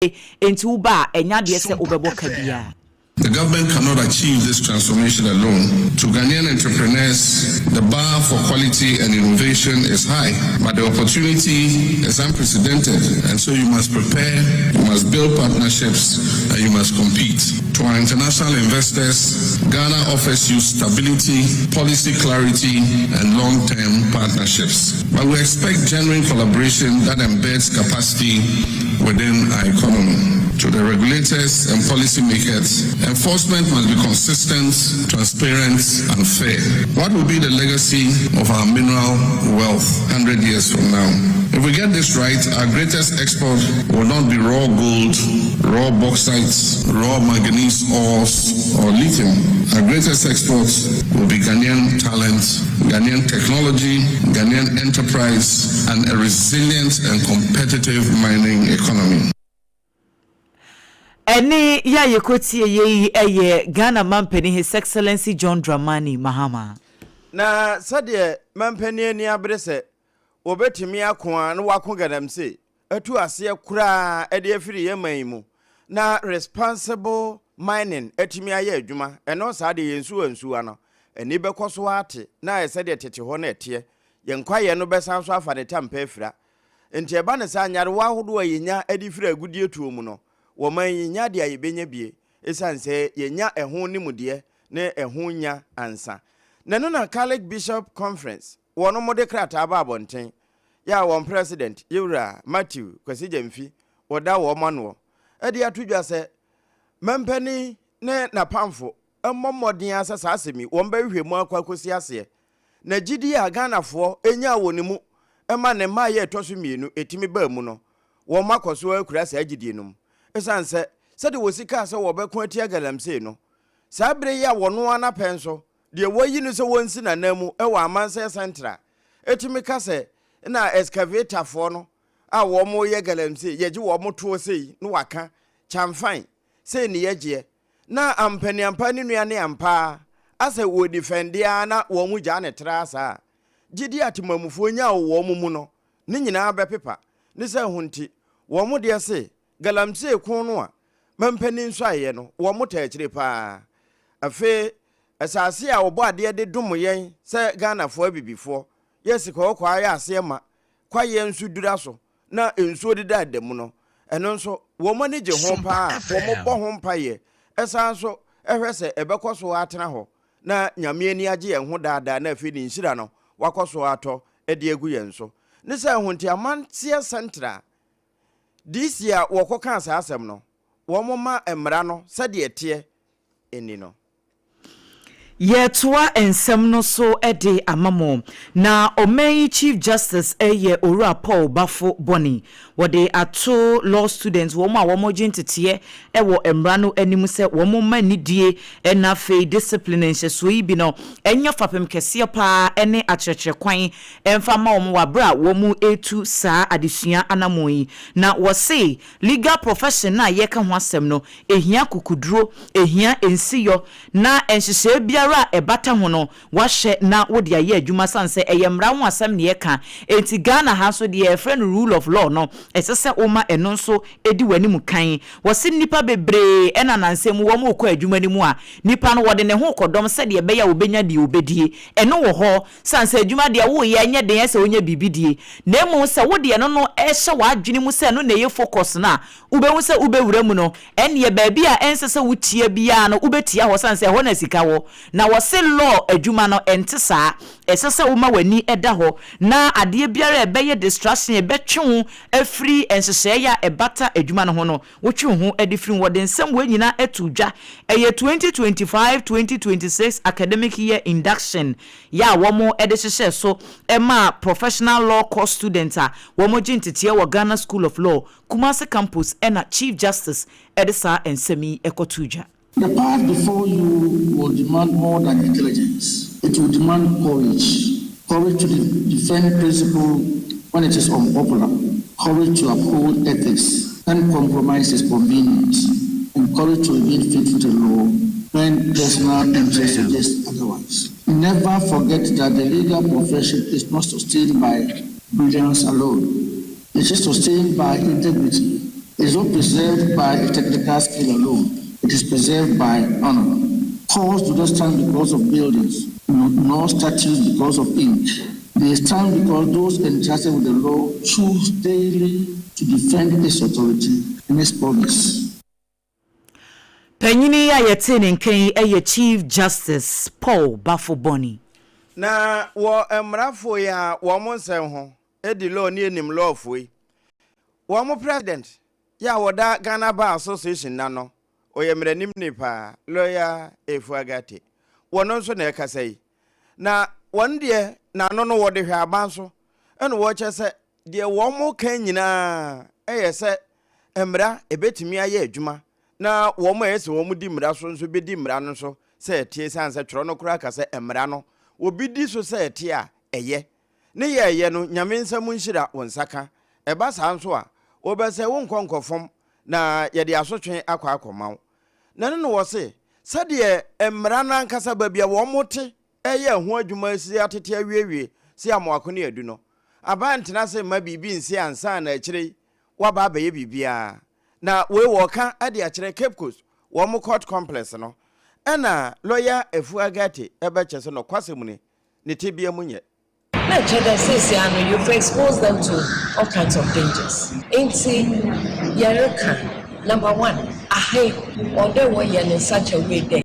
Enti woba a, ɛnyɛ adeɛ sɛ wobɛbɔ ka biara. The government cannot achieve this transformation alone. To Ghanaian entrepreneurs, the bar for quality and innovation is high, but the opportunity is unprecedented. And so you must prepare, you must build partnerships, and you must compete. To our international investors, Ghana offers you stability, policy clarity, and long term partnerships. But we expect genuine collaboration that embeds capacity within our economy. To the regulators and policymakers, enforcement must be consistent, transparent, and fair. What will be the legacy of our mineral wealth 100 years from now? If we get this right, our greatest export will not be raw gold, raw bauxite, raw manganese ores, or lithium. Our greatest export will be Ghanaian talent, Ghanaian technology, Ghanaian enterprise, and a resilient and competitive mining economy. Ɛne yɛ a yɛkɔtie yɛ yi ɛyɛ Ghana mampanin, His Excellency John Dramani Mahama. Na sɛdeɛ mampanin ani abere sɛ wɔbɛtumi ako a na wako galamsey atu aseɛ koraa ɛde afiri yɛn man yi mu na responsible mining atumi ayɛ adwuma, ɛno saa deɛ yɛn nsuwa nsuwa no ani bɛkɔ so ate na ayɛ sɛdeɛ tete hɔ no ɛteɛ. Yɛn kwaeɛ no bɛsan so afa ne tampa afira. Nti ɛba ne saa, nyarewa ahodoɔ a yɛnya de firi agudie tuo mu no, wɔman yi nya deɛ a yɛbɛnya bie, ɛsiane sɛ yɛnya ɛho nimdeɛ ne ɛho nya ansa. Na ɛno na Catholic Bishop Conference wɔn mo de krataa ba abɔnten yɛ a wɔn president, Yɛwura Matthew Kwasi Gyamfi, wɔda wɔn anoɔ ɛde ato dwa sɛ mampanin ne n'apamfo mmɔ mmɔden asɛ saa asɛm yi wɔn bɛhwehwɛ mu akɔ akɔsi aseɛ, na gyidi a Ghanafoɔ enya wɔ ne mu ɛma ne mmaa yɛ ɛtɔ so mmienu ɛtumi baa mu no, wɔn akɔ so akura saa gyidie no mu, ɛsiane sɛ sɛdeɛ wɔsi kaa sɛ wɔbɛko atia galamsey no saa bere yi a wɔno anapɛ nso deɛ wɔyi no sɛ wɔnsi n'anan mu ɛwɔ Amansan Central ɛtumi ka sɛ na excavatorfoɔ no a wɔn yɛ galamsey yɛgye wɔn toɔ sei na waka kyamfan sei ne yɛgyeɛ na ampaniampa ne nua ne ampa asɛ wɔdi fɛndeɛ na wɔn mu gyaa ne tra saa gyidi atemamufoɔ nya wɔ wɔn mu no ne nyinaa bɛpepa ne sɛ ho. Nti wɔn mo deɛ se galamsey ko no a mampanin nso ayɛ no, wɔn mo ta akyire paa. Afei asase a wɔbɔ adeɛ de dom yɛn sɛ Ghanafoɔ abibifoɔ yɛ sika ɔkɔ ayɛ aseɛ ma kwaeɛ nso dura so na nsuo deda da mu no, ɛno nso wɔn ani gye ho paa, wɔn bɔ ho mpayɛ, ɛsan so ɛhwɛ sɛ ɛbɛkɔ so atena hɔ na Nyame ani agye yɛn ho daadaa na afei ne nhyira no wakɔ so atɔ de agu yɛn so. Ne sɛ ho nti Amanseɛ Central DC a wɔkɔkaa saa asɛm no, wɔn ma mmara no sɛdeɛ ɛteɛ ɛni no. Yɛtoa nsɛm no so de ama mo. Na ɔman yi Chief Justice yɛ Owura Paul Baffoe Bonnie, wɔde ato law students, wɔn a wɔgye nteteɛ wɔ mmara no anim, sɛ wɔn mma nidie na afei discipline nhyɛsoɔ yi bi no ɛnyɛ fapem kɛseɛ paa ne akyerɛkyerɛ kwan ɛmfa ma wɔn wɔ abere a wɔn etu saa adesua anammɔn yi. Na wɔse legal profession na yɛka ho asɛm no, ehia kukuduro, ehia nsiyɔ na nhyehyɛe biara a ɛbata ho no wahyɛ na wode ayɛ adwuma, san sɛ ɛyɛ mmara ho asɛm ne yɛka. Enti Ghana ha nso deɛ yɛfrɛ no rule of law no, ɛsɛ sɛ woma ɛno nso di w'anim kan. Wɔse nnipa bebree ɛna nansɛm mu wɔn rekɔ adwuma no mu a, nipa no wɔde ne ho kɔdɔm sɛdeɛ ɛbɛyɛ a wɔbɛnya deɛ wɔbɛdie. Ɛno wɔ hɔ, san sɛ adwuma deɛ woyɛ ɛnyɛ den sɛ wonya biribi die, na mmom sɛ wode ɛno no ɛhyɛ w'adwene mu sɛ ɛno na ɛyɛ focus no a, wobɛhu sɛ wobɛwura mu no, ɛneɛ baabi a ɛnsɛ sɛ wotia biara no wobɛtia hɔ, sane sɛ ɛhɔ na sika wɔ. Na wɔse law adwuma no ɛnte saa. Ɛsɛ sɛ woma w'ani ɛda hɔ na adeɛ biara a ɛbɛyɛ distraction, ɛbɛtwe wo afiri nhyehyɛeɛ a ɛbata adwuma no ho no, wotwe wo ho de firi ho. Wɔde nsɛm wei nyinaa ato dwa. Ɛyɛ 2025-2026 academic year induction yɛ a wɔn de hyehyɛ so ɛma professional law course students a wɔn gye nteteɛ wɔ Ghana School of Law, Kumasi Campus, ɛna Chief Justice ɛde saa nsɛm yi ɛkɔto dwa. The path before you will demand more than intelligence. It will demand courage. Courage to defend principle when it is unpopular. Courage to uphold ethics when compromise is convenient. And courage to remain faithful to the law when personal interest suggests otherwise. Never forget that the legal profession is not sustained by brilliance alone. It is sustained by integrity. It is not preserved by a technical skill alone. It is preserved by honor. Cause do not stand because of buildings, nor statues because of ink. They stand because those entrusted with the law choose daily to defend its authority and its promise. Panyini yi a yɛtee ne nka yi yɛ Chief Justice Paul Baffoe-Bonnie. Na wɔ mmarafoɔ yi a wɔn nsɛm ho di law ne anim lawfoɔ yi, wɔn president yi a wɔda Ghana Bar Association n'ano, ɔyɛ mmaranimni paa, Lawyer Efua Ghartey, wɔno nso na ɛkasa yi. Na wɔn deɛ n'ano no wɔde hwɛ aban so ɛna wɔkyɛ sɛ deɛ wɔn ka nyinaa ɛyɛ sɛ mmara ɛbɛtumi ayɛ adwuma na wɔn a ɛyɛ sɛ wɔn di mmara so nso bɛdi mmara no so sɛ ɛteɛ, ɛsiane sɛ twerɛ no koraa ka sɛ mmara no obi di so sɛ ɛteɛ a ɛyɛ ne yɛ ɛyɛ no Nyame nsɛm nhyira wo nsa ka. Ɛba saa nso a, wobɛsɛ wonkɔ nkɔfom na yɛde asotwe akɔ akɔma wo. Na ɛno na wɔse sɛdeɛ mmara no ankasa baabi a wɔn te ɛyɛ ɛho adwuma asi atete awiewie se amoako ne adu no, aban ntena ase mma biribi nsi ansa na akyire yi waba abɛyɛ biribiara. Na wei wɔka de akyerɛ Cape Coast wɔn court complex no. Ɛna lɔya Afua Ghartey bɛkyɛ sɛ nɔkwasɛm ni, ne tebea mu nyɛ. Na kyerɛ dɛ seseiara no you've exposed them to all kinds of dangers. Ntsi yɛreka, number one, aha yi ɔwɔ dɛ wɔyɛ no in such a way dɛ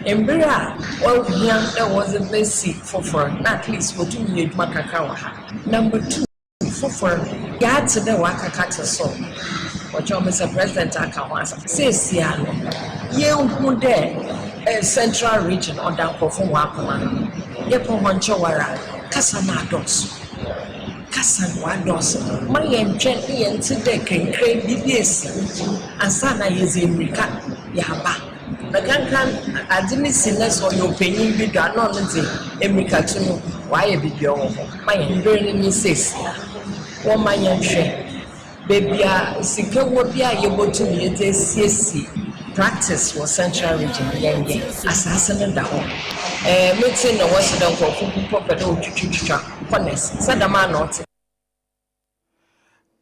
mber a ohia dɛ wɔdze besi fofor no na at least wotum yɛ edwuma kakra wɔ ha. Number two, fofor no, yɛatse dɛ wɔakaka tse sor, wɔkyerɛw me sɛ President aka ho asɛm. Seseiara no yehu dɛ Central Region ɔda nkorɔfo hɔn akoma do. Yɛkɔ hɔ nkyɛwara a, kasa no adɔɔso. Kasa no ɔadɔɔso. Mma yɛnntwɛn na yɛnntse dɛ kankrɛn biribi esi ansaana yɛdze mbirika yɛaba. Na kankan adze no si na sɛ ɔyɛ ɔpanyin bi do a na ɔno dze mbirikatu no ɔayɛ beebi a ɔwɔ hɔ. Ma hɛn ber no nye sesei a. Wɔmma yɛnhwɛ beebi a sika wɔ biara a yebotum yɛdze esiesie practice wɔ Central Region yɛnyɛ. Asaase no da hɔ. Ɛɛ, metsee na wɔse dɛ nkorɔfo bi mpo pɛ dɛ wotwitwatwitwa corners. Sɛ dɛm ara na ɔtse.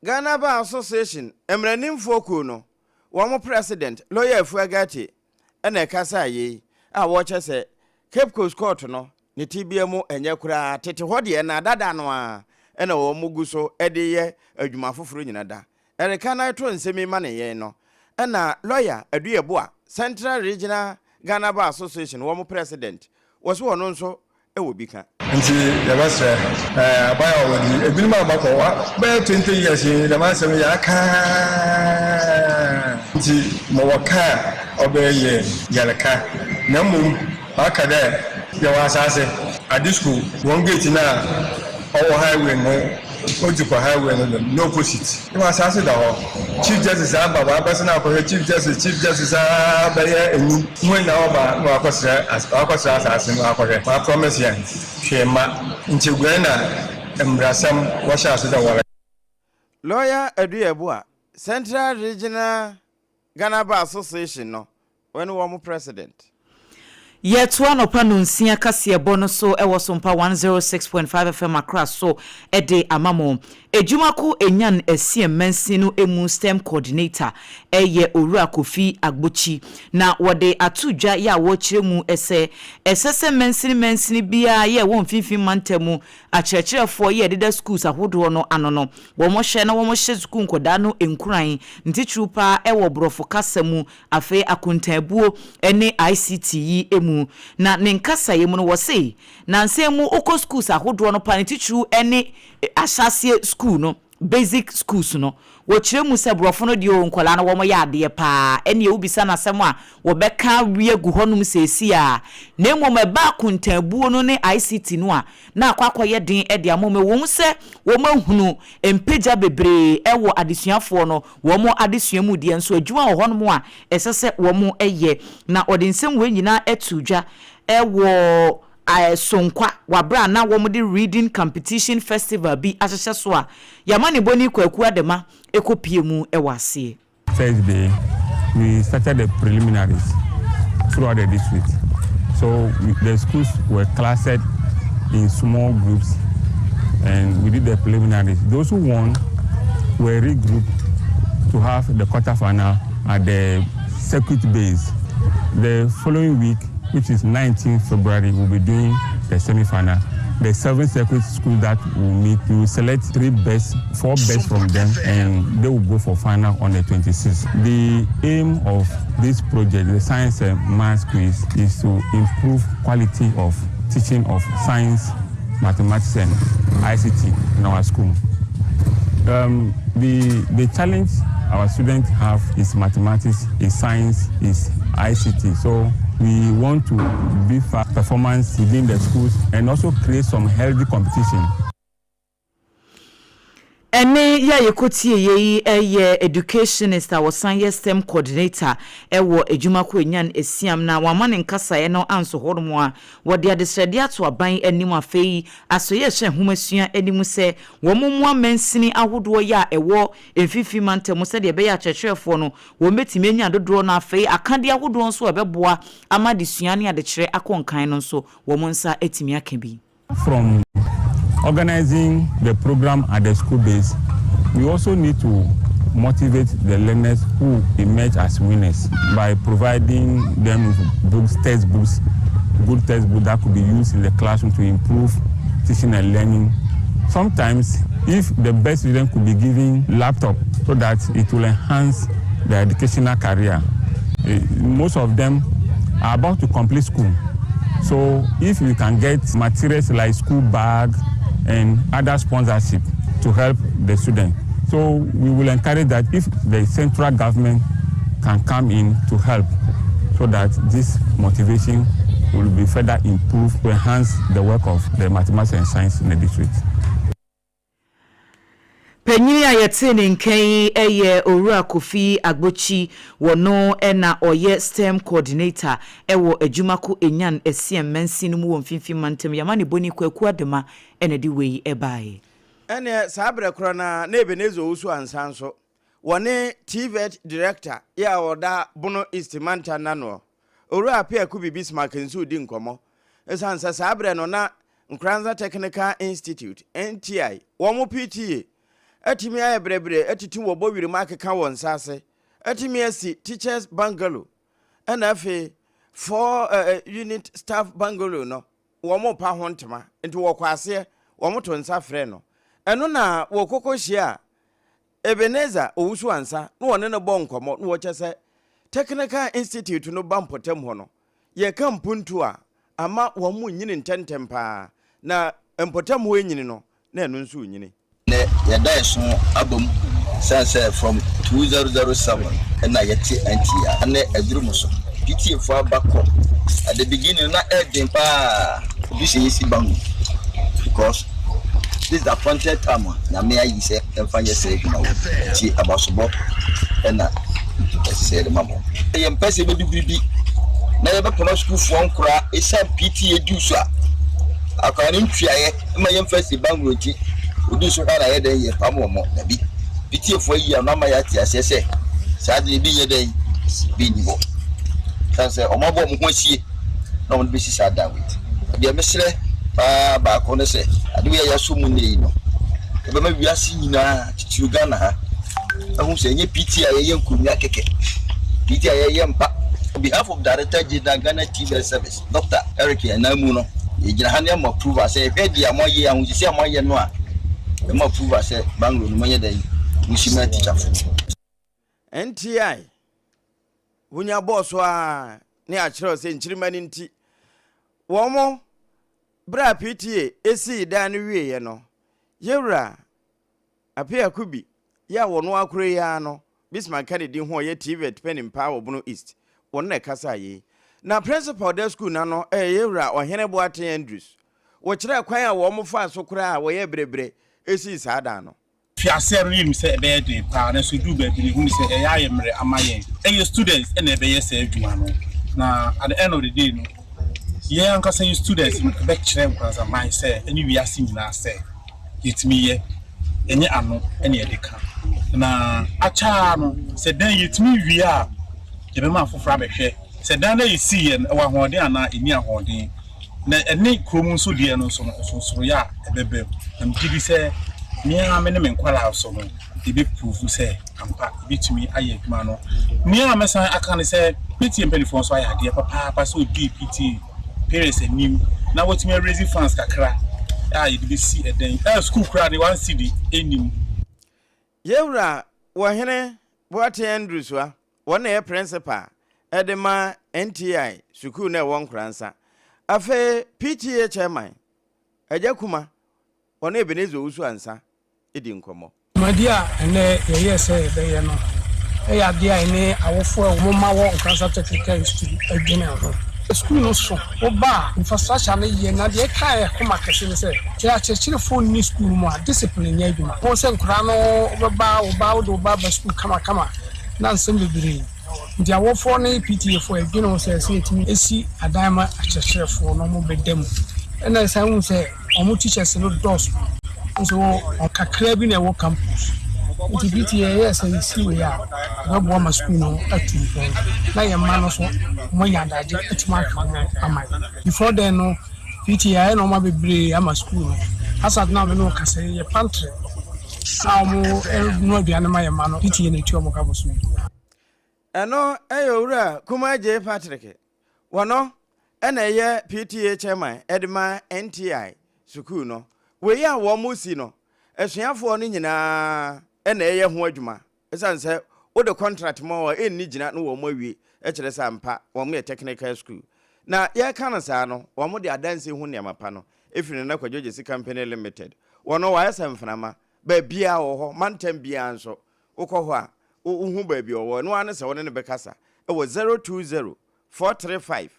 Ghana Bar Association mmaranimfoɔ kuo no wɔn president, Lawyer Afua Ghartey na ɛkasaa yei a wɔkyɛ sɛ Cape Coast Court no ne tebea mu nyɛ koraa, tete hɔ deɛ na dada no ara na wɔn gu so de yɛ adwuma foforɔ nyina da. Ɛreka na ɛto nsɛm yi ma ne yɛn no na Lawyer Adu Yeboah, Central Regional Ghana Bar Association wɔn president, wɔ so ɔno nso wɔ bi ka. Ntsi yɛbɛserɛ aban a ɔwɔ do yi, binom a wɔakɔ bɛyɛ 20 years yi dɛm asɛm yi yɛaka ara ntsi ma wɔka a ɔbɛyɛ yie yɛreka na mbom wɔaka dɛ yɛwɔ asaase, Adisco hɔn gate no a ɔwɔ highway no odzi kɔ highway no do no n'opposite. Ewɔ asaase da hɔ. Chief Justice aba ɔabɛsen akɔhwɛ Chief Justice Chief Justice aa bɛyɛ enum hɔn nyinaa wɔba na wɔakɔserɛ wɔakɔserɛ asaase no akɔhwɛ. Wɔapromise hɛn hwee mma. Nkyɛ guan na mbrasɛm wɔhyɛ ase dɛ wɔrɛ. Lawyer Adu Yeboah, Central Regional Ghana Bar Association no, ɔne wɔn president. Yɛtoa anɔpa nnɔnsia kaseɛbɔ no so wɔ Sompa 106.5 FM Accra so de ama mo. Edwumako Enyan Asiam Mansin no mu STEM Coordinator yɛ Owura Kofi Agbokyi na wɔde ato dwa yɛ a wɔrekyerɛ mu sɛ ɛsɛ sɛ mansini mansini biara yɛ ɛwɔ Mfimfini Mantam mu akyerɛkyerɛfoɔ yɛ ɛdeda schools ahodoɔ no ano no wɔhwɛ na wɔhyɛ sukuu nkwadaa no nkuran ne titiriw paa wɔ Borɔfo kasa mu. Afei akontaabuo ne ICT yi mu. Na ne nkasaeɛ mu no wɔse, nansa yi mu wokɔ schools ahodoɔ no paa ne titiriw ne ahyɛaseɛ school no, basic schools no, wɔkyerɛ mu sɛ borɔfo no deɛ oo nkwadaa no wɔyɛ adeɛ paa, ɛnneɛ wobisa no asɛm a wɔbɛka awie agu hɔnom seesei ara. Na mmom ɛba akontaabuo no ne ICT no a, na akɔ akɔyɛ den de ama wɔn. Ɛwom sɛ wɔahunu mpagya bebree wɔ adesuafoɔ no wɔn adesua mu deɛ, nso adwuma wɔ hɔnom a ɛsɛ sɛ wɔyɛ. Na ɔde nsɛm wei nyinaa too dwa wɔ Sonkwa wɔ berɛ a na wɔde Reading Competition Festival bi ahyehyɛ so a Yamanebɔni Kwaku Adema kɔpue mu wɔ aseɛ. Thursday, we started the preliminaries throughout the district. So we, the schools were clustered in small groups and we did the preliminaries. Those who won were regrouped. to have the quarterfinal at the circuit base. The following week, which is 19 February, we'll be doing the semi-final. The seven circuit schools that will meet, we will select three best, four best from them, and they will go for final on the 26th. The aim of this project, the Science and Maths Quiz, is to improve quality of teaching of science, mathematics, and ICT in our school. The challenge our students have is mathematics, is science, is ICT. So we want to beef up performance within the schools and also create some healthy competition. Ɛne yɛ a yɛkɔtie yɛ yi yɛ educationist a wɔsan yɛ STEM coordinator ɛwɔ adwumako Enyan Esiam, na wama ne nkasaeɛ no anso hɔnom a wɔde adesrɛdeɛ ato aban anim, afei asɔyɛ ɛhyɛ nhomasua anim sɛ wɔn mu amansini ahodoɔ yɛ a ɛwɔ mfimfini mantam, sɛdeɛ ɛbɛyɛ akyerɛkyerɛfoɔ no wɔn bɛtumi anya dodoɔ no, afei akadeɛ ahodoɔ nso a ɛbɛboa ama adesua ne adekyerɛ akɔ nkan no nso, wɔn nsa atumi aka bi. From organizing the program at the school base, we also need to motivate the learners who emerge as winners by providing them with books, textbooks, good textbooks that could be used in the classroom to improve teaching and learning. Sometimes, if the best student could be given laptop so that it will enhance their educational career. Most of them are about to complete school. So if you can get materials like school bag and other sponsorship to help the student. So we will encourage that if the central government can come in to help so that this motivation will be further improved to enhance the work of the mathematics and science in the district. Panyin a yɛte ne nkan yi yɛ Owura Kofi Agbokyi. Wɔno na ɔyɛ STEM coordinator ɛwɔ Adwumako Enyan Esiam mansin no mu wɔ Mfimfini Mantam. Yɛama ne bɔni Kwaku Adema ɛna de wei ɛbaeɛ. Ɛneɛ saa berɛ korɔ no na Ebenezer Owusu Ansa nso wɔne TVET director yɛ a ɔda Bono East mantam nanoɔ, Owura Apiaku Bibi Bismarck, nso di nkɔmmɔ, ɛsiane sɛ saa berɛ no na Nkoranza Technical Institute, NTI, wɔn mo PTA atumi ayɛ brɛbrɛ atiti wɔ bɔ wirim akeka wɔn nsa ase atumi asi teachers bungalow, ɛna afei four unit staff bungalow no wɔn mo pa ho ntoma, nti wɔkɔ aseɛ wɔn to nsa frɛ no. Ɛno na wɔkɔkɔ hyia a Ebenezer Owusu Ansa na wɔne no bɔ nkɔmmɔ na wɔkyɛ sɛ technical institute no ba mpɔtam hɔ no, yɛka mpuntu a ama wɔn mu nyini ntɛntɛm paa, na mpɔtam hɔ nyini no na ɛno nso nyini. Nɛ yɛda ɛso aba mu sane sɛ from 2007 ɛna yɛte NTI ɛnɛ aduru mu so. PTA fo aba kɔ. At the beginning na ɛden paa obi sɛ yɛsi bango because this is the appointed time a Nyame ayi sɛ ɛmfa nyɛ sɛ adwuma wɔ nti abasobɔ ɛna ɛsɛ sɛ yɛde ma mo. Yɛmpɛ sɛ yɛbɛdu biribi na yɛbɛpama sukuufoɔ nkora ɛsiane PTA du so a akwaraa no ntwiaeɛ ma yɛmfa si banglo nti odi so hɔ na yɛ dɛn yɛ pam wɔ mo dabi. PTA foɔ yi a no ama yɛate aseɛ sɛ saa de bi nyɛ dɛn bi nni hɔ san sɛ ɔmo abɔ ɔmo ho asie na ɔmo de bɛsi saa dan wei. Deɛ mesrɛ paa baako ne sɛ ade wei a yɛaso mu nnɛ yi no, ɛbɛma wiase nyinaa, titiri Ghana ha, ɛho sɛ ɛnyɛ PTA a yɛyɛ nkonnwa kɛkɛ, PTA a yɛyɛ mpa. On behalf of Director General, Ghana TVET Service, Dr Eric Anamu no, yɛgyina ha ne ama approval sɛ yɛhwɛ deɛ a moayɛ, ahosiesie a moayɛ no a, ɛma approval sɛ bungalow no monyɛ dɛn mosi ma teacherfo. NTI wonya bɔɔ so a ne akyerɛw sɛ nkyirima no nti wɔn mo berɛ a PTA esii dan no wieɛ no, yɛwura Apiaku bi yɛ a wɔno akoro yi ara no, Bismarck ka ne din ho, ɔyɛ TVET panin paa wɔ Bono East, wɔn na ɛkasa yei. Na principal da school na no ɛyɛ yɛwura Ɔhene Boateng Andrews. Wɔkyerɛ kwan a wɔn fa so koraa a wɔyɛ berebere esii saa dan no. Fiaseɛ no, yɛnim sɛ ɛbɛyɛ den paa, nanso duru baabi no, yɛhunu sɛ ɛyɛ ayɛ mmerɛ ama yɛn. Ɛyɛ students ɛna ɛbɛyɛ saa adwuma no, na at the end of the day no, yɛn ankasa yɛ students no ɛbɛkyerɛ Nkoranzaman sɛ ɛne wiase nyinaa sɛ yɛtumi yɛ, ɛnyɛ ano ɛne yɛde ka na akyaa no sɛ dan yɛtumi wie a, yɛbɛma afoforɔ abɛhwɛ sɛ dan no yɛsi yɛ no ɛwɔ ahoɔden anaa ɛni ahoɔden, na ɛne kurom nso deɛ no nso no nsonsoreyɛ a ɛbɛbɛ mu. Na megye di sɛ mmea me ne me nkwadaa so no. Yɛbɛ prove sɛ ampa yɛbɛtumi ayɛ adwuma no. Nea mɛsan aka ne sɛ PTA mpanimfoɔ nso ayɛ adeɛ papaapa sɛ wɔdii PTA parents anim na wɔatumi a raise funds kakra a yɛde bɛsi ɛdan. Ɛɛ sukuu koraa de one cedi nnim. Yɛwura Wɔhene Boateng Andrews-Wa, wɔn na ɛyɛ Principal de ma NTI sukuu no a ɛwɔ Nkoransa. Afei PTA Chairman, Agya Kuma, ɔne Ebenezer Owusu-Ansah di nkɔmmɔ. Dwumadi a ɛnnɛ yɛyɛɛ sɛ yɛbɛyɛ no yɛ adeɛ a yɛne awofoɔ a wɔn mma wɔ Nkoranza Technical Institute dwene ho. Sukuu no so, woba a, infrastructure no yɛ, na deɛ ɛka yɛn koma kɛse ne sɛ, sɛ akyerɛkyerɛfoɔ nni sukuu no mu a, discipline nyɛ adwuma. Wohu sɛ nkwadaa no wobɛba, wo ba, wode wo ba ba sukuu kamakama na nsɛm bebree. Nti awofoɔ ne PTA foɔ yɛdwene ho sɛ ɛsɛ yɛtumi si adan ma akyerɛkyerɛfoɔ na wɔbɛda mu. Ɛna yɛsan hu sɛ Wɔn teachers no dɔɔso nso wɔn kakra bi na ɛwɔ campus nti PTA yɛyɛɛ sɛ yɛsi wei a ɛbɛboa ma sukuu no atu mpɔn na yɛn mma no nso wɔanya adagye atumi ahwɛ wɔn ama yɛn. Before then no PTA ayɛ nneɛma bebree ama sukuu no. As at now me ne wo kasa yi yɛ pantry a wɔnoa aduane ma yɛn mma no PTA na ɛtua wɔn ka bosome biara. Ɛno yɛ Owura Kumah Gyei Patrick Wɔno na ɛyɛ PTA chairman de ma NTI sukuu no. Wei a wɔresi no, asuafoɔ no nyinaa na ɛyɛ ho adwuma. Ɛsiane sɛ wode contract ma wɔn a, ɛnni gyina na wɔn awie, kyerɛ sɛ ampa wɔyɛ technical school. Na yɛreka no saa no, wɔde adansie ho nneɛma pa no firi Nana Kwadwo Gyasi Company Limited. Wɔno wɔayɛ sɛ mframa, baabiara wɔ hɔ, mantam biara nso wokɔ hɔ a, wohu baabi a ɔwɔ. Ɛno ara ne sɛ wo ne no bɛkasa wɔ 020 435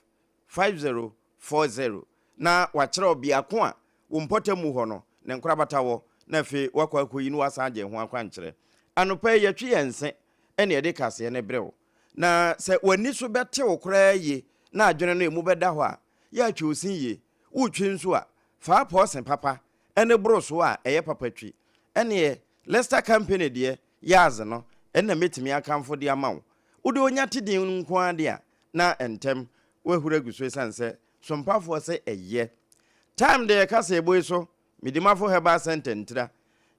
5040 na wakyerɛ wo biako a wo mpɔtam hɔ no ne nkorabata wɔ na afei woakɔ akɔyi na woasan agye ho akwankyerɛ. Anɔpa yi yɛtwe yɛn se na yɛde kaseɛ no brɛ wo. Na sɛ w'ani so bɛte wo koraa yie na adwene no emu bɛda hɔ a, yɛ a twe wo se yie. Woretwi nso a, fa apɔɔse papa ne boroso a ɛyɛ papa twi. Ɛnneɛ Lester Company deɛ Yaz no na mɛtumi akamfo de ama wo. Wode onya te din no nko ara de a, na ntɛm woahuri agu so esiane sɛ sompafoɔ se ɛyɛ. Time de yɛka sɛ ɛbɔ yi so, Medimafo Herbal Centre ntira.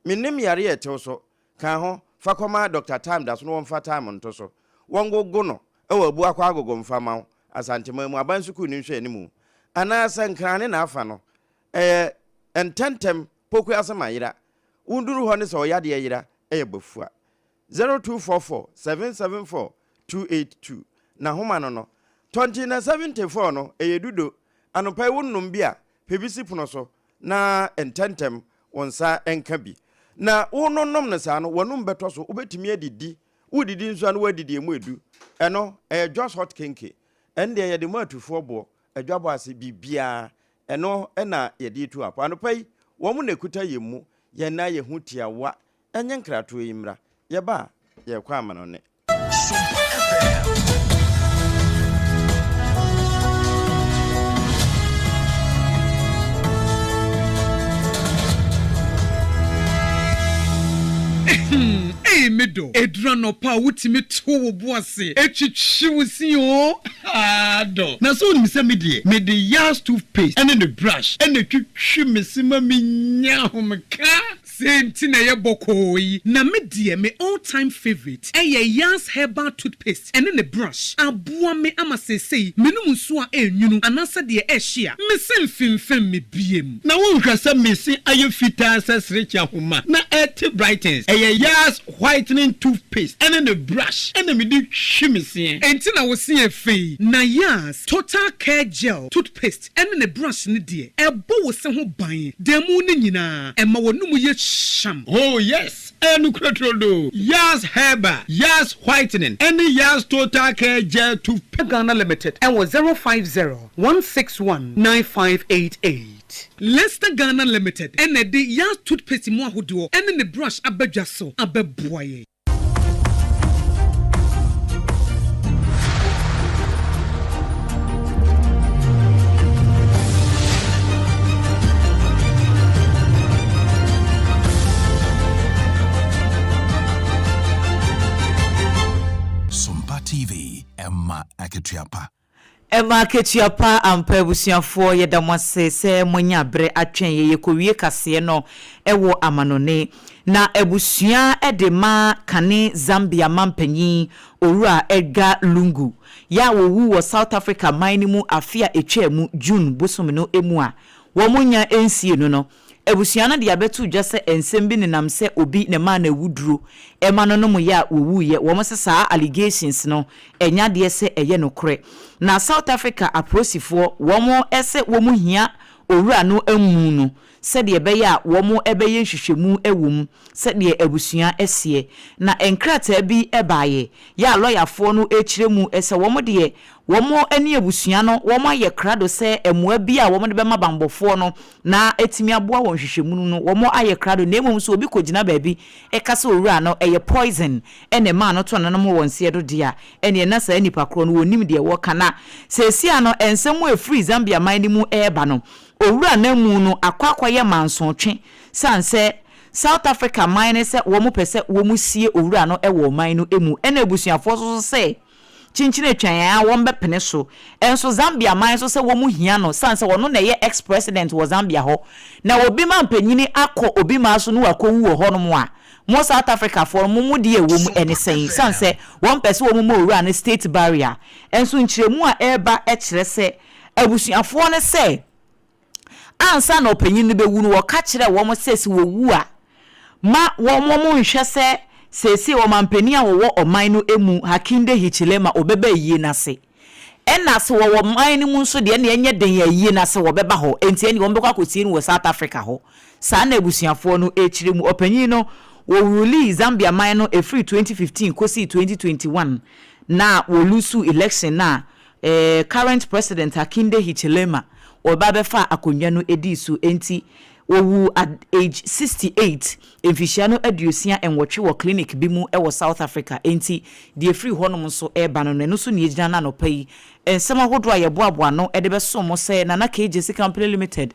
Mennim yareɛ a ɛtew so. Ka ho, fa kɔma Doctor Time da so na wɔmfa Time nto so. Wɔngogo no wɔ Abuakwa Agogo mfa ma wo, Asanteman mu, Aban Sukuu no nhwɛanimu. Anaasɛ Nkrane na afa no. Ɛyɛ ntɛntɛm, Pokuase ma yera. Woduru hɔ ne sɛ ɔyadeɛ yera yɛ bafua. 0244 774 282 N'ahoma no no. Tɔnten na 74 no ɛyɛ dudo. Anɔpa yi wonom bi a, pɛ bi si pono so na ntɛntɛm wo nsa nka bi. Na wononom no saa no, w'anom bɛtɔ so, wobɛtumi adidi. Wodidi nso a na woadidi emu edu. Ɛno, ɛyɛ Jos Hot Kenke. Ɛno deɛ yɛde ma atufoɔ boɔ, adwabɔ ase, biribiara. Ɛno na yɛde retu apɔ. Anɔpa yi, wɔn na ɛkuta yɛn mu. Yɛn nan yɛ ho tiawa. Ɛnyɛ nkratoɔ yi mmra. Yɛba a, yɛrekɔ amanɔne. Sompa FM. Ei me dɔ, ɛduru anɔpa a wotumi to wo bo ase twitwi wo se oo. Haa dɔ. Na sɛ wonim sɛ me deɛ, mede Yaz toothpaste ne ne brush na ɛtwitwi me se ma menya ahomeka. Sei nti na ɛyɛ bɔkɔɔ yi. Na me deɛ me all time favourite ɛyɛ Yaz herbal toothpaste ɛne ne brush. Aboa me ama seesei menom nsuo a ɛnwunu anaasɛ deɛ ɛhye a, me se mfemfem me biem. Na wonhwɛ sɛ me se ayɛ fitaa sɛ serekye ahoma na ɛte brightens. Ɛyɛ Yaz Whitening toothpaste ɛne ne brush ɛna mede twi me seɛ. Enti na wo se yɛ fɛ yi. Na Yaz Total Care Gel toothpaste ɛne ne brush no deɛ, ɛbɔ wo se ho ban da mu no nyinaa, ɛma w'anomu yɛ hyam. Oh yes, ɛyɛ nokorɛ turodoo. Yaz Herbal, Yaz Whitening ɛne Yaz Total Care Gel toothpaste. Ghana Limited wɔ 050 161 9588. Lester Ghana Limited na ɛde Yaz toothpaste mu ahodoɔ ne ne brush aba dwa so abɛboa yɛn. Sompa TV, ɛma akatua pa. Ɛma akatua pa ampa abusuafoɔ yɛda mo ase sɛ moanya berɛ atwɛn yɛ yɛkɔwie kaseɛ no wɔ amanɔne na abusua de ma kane Zambia manpanyin Owura Edgar Lungu yɛ a wɔwu wɔ South Africa man no mu afe a ɛtwaa mu June bosome no mu a wɔn nnya nsie no no. Abusua no de abɛto dwa sɛ nsɛm bi nenam sɛ obi na ɛmaa no awuduro ma no nomyɛ a wɔwuiɛ. Wɔn se saa allegations no ɛnyɛ adeɛ sɛ ɛyɛ nokorɛ. Na South Africa apolisifoɔ wɔn se wɔn hia owura no amu no sɛdeɛ ɛbɛyɛ a wɔn bɛyɛ nhwehwɛmu wɔ mu sɛdeɛ abusua seɛ. Na nkrataa bi baeɛ yɛ a lɔyafoɔ no rekyerɛ mu sɛ wɔn deɛ wɔn ne abusua no wɔn ayɛ krado sɛ mmoa bi a wɔn de bɛma banbɔfoɔ no na atumi aboa wɔn nhwehwɛmu no wɔn ayɛ krado na mmom sɛ obi kɔgyina baabi ka sɛ owura no ɛyɛ poison na ɛmaa no to nananom wɔ nseɛ do deɛ a ɛneɛ na saa nipa korɔ no wɔnnim deɛ wɔka na seesei ano nsɛm a ɛfiri Zambia man no mu reba no owura no amu no akɔ akɔyɛ mansotwe sane sɛ South Africa man no sɛ wɔn pɛ sɛ wɔn sie owura no wɔ ɔman no mu ɛna abusuafoɔ nso so sɛ kyinkyin atwan a wɔn bɛ pene so nso Zambia man nso sɛ wɔn hia no sane sɛ ɔno na ɛyɛ ex president wɔ Zambia hɔ na obi manpanyini akɔ obi man so na wakɔ wu wɔ hɔ nom a mo South Africa foɔ no mo mo deɛ ɛwɔ mu ɛne sɛn sane sɛ wɔn pɛ sɛ wɔn ma owura no state barrier nso nkyerɛmu a ɛreba kyerɛ sɛ abusuafoɔ no sɛ Ansa na ɔpanyin no bewu no, wɔka kyerɛɛ wɔn sɛ sɛ owu a, mma wɔnnhwɛ sɛ seesei ɔmanpanin a ɔwɔ ɔman no mu, Hakainde Hichilema, ɔbɛba ayie no ase. Ɛnna sɛ wɔwɔ ɔman no mu nso deɛ, ɛnna ɛnyɛ den ayie no ase wɔbɛba hɔ. Enti ɛnneɛ wɔbɛkɔ akɔsie no wɔ South Africa hɔ. Saa na abusuafoɔ no kyerɛ mu. Ɔpanyin no, wɔrulii Zambia man no ɛfiri 2015 kɔsii 2021 na wɔlusuu election no a Eh current president Hakainde Hichilema ɔba bɛfaa akonnwa no dii so enti ɔwuu at age 68, mfihyia no 68 wɔ clinic bi mu wɔ South Africa enti deɛ ɛfiri hɔnom nso reba no no ɛno nso na yɛgyina no anɔpa yi nsɛm ahodoɔ a yɛboaboa ano de bɛsom mo sɛ Nana KJC Company Limited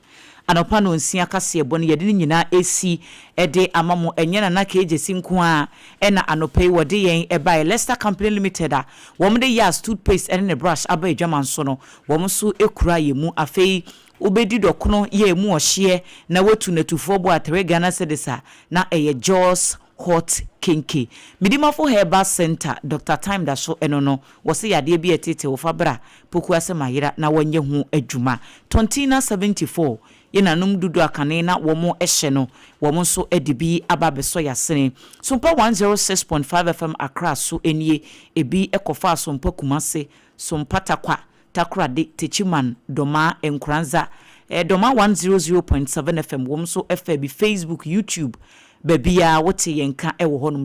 Anɔpa nnɔnsia kaseɛbɔ no yɛde ne nyinaa resi de ama mo. Ɛnyɛ Nana K. Gyasi nko ara na anɔpa yi wɔde yɛn baeɛ. Lester Company Limited a wɔde Yas toothpaste ne ne brush aba adwaman so no, wɔn nso kura yɛn mu. Afei wobɛdi dɔkono yɛ emu ɔhyeɛ na woatu nnatufoɔ bo a 3 Ghana cedis a, na ɛyɛ Jaws Hot Kenke. Medimafo Herbal Centre, Doctor Time da so ɛno no, wɔse yadeɛ bi a ɛteetee wo fa bra Pokuase Mayera na wɔnyɛ ho adwuma. Tontina 74, Yɛn nanom dudu a kane na wɔn hyɛ no, wɔn nso de bi aba abɛsɔ yɛn asene. Sompa 106.5 FM Accra so nie, ebi kɔfaa Sompa Kumase, Sompa Tarkwa, Takoradi, Techiman, Domaa, Nkoranza, Domaa 100.7 FM, wɔn nso faa bi, Facebook, YouTube, baabiara wote yɛn nka wɔ hɔnom.